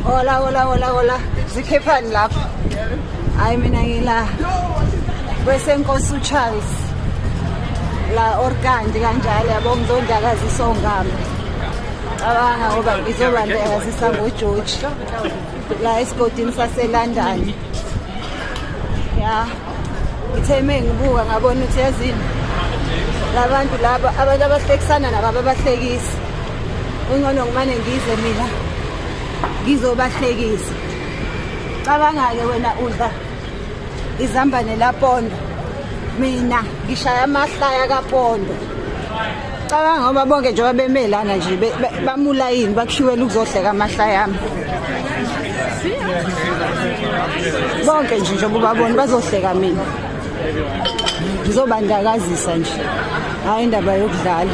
Hola, hola, hola, hola. Zikhephani lapho? Hayi mina ngila kwesenkosi uCharles la Orkandi kanjalo yabo ngizondakazisa ongami. Cabanga ngoba ngizobandakazisa ngoGeorge la esigodini saseLondon. Ya. Ngithe mengibuka ngabona ukuthi yazini labantu laba abantu abahlekisana nabo ababahlekisi. Ungcono ngimane ngize mina ngizobahlekisa. Cabanga-ke wena udla izambane lapondo, mina ngishaya amahlaya kapondo. Cabanga ngoba bonke njengoba beme lana nje bamulayini bakhiwela ukuzohleka amahlaya ami. Bonke nje njengoba ubabona bazohleka mina. Ngizobandakazisa nje. Hayi indaba yokudlala.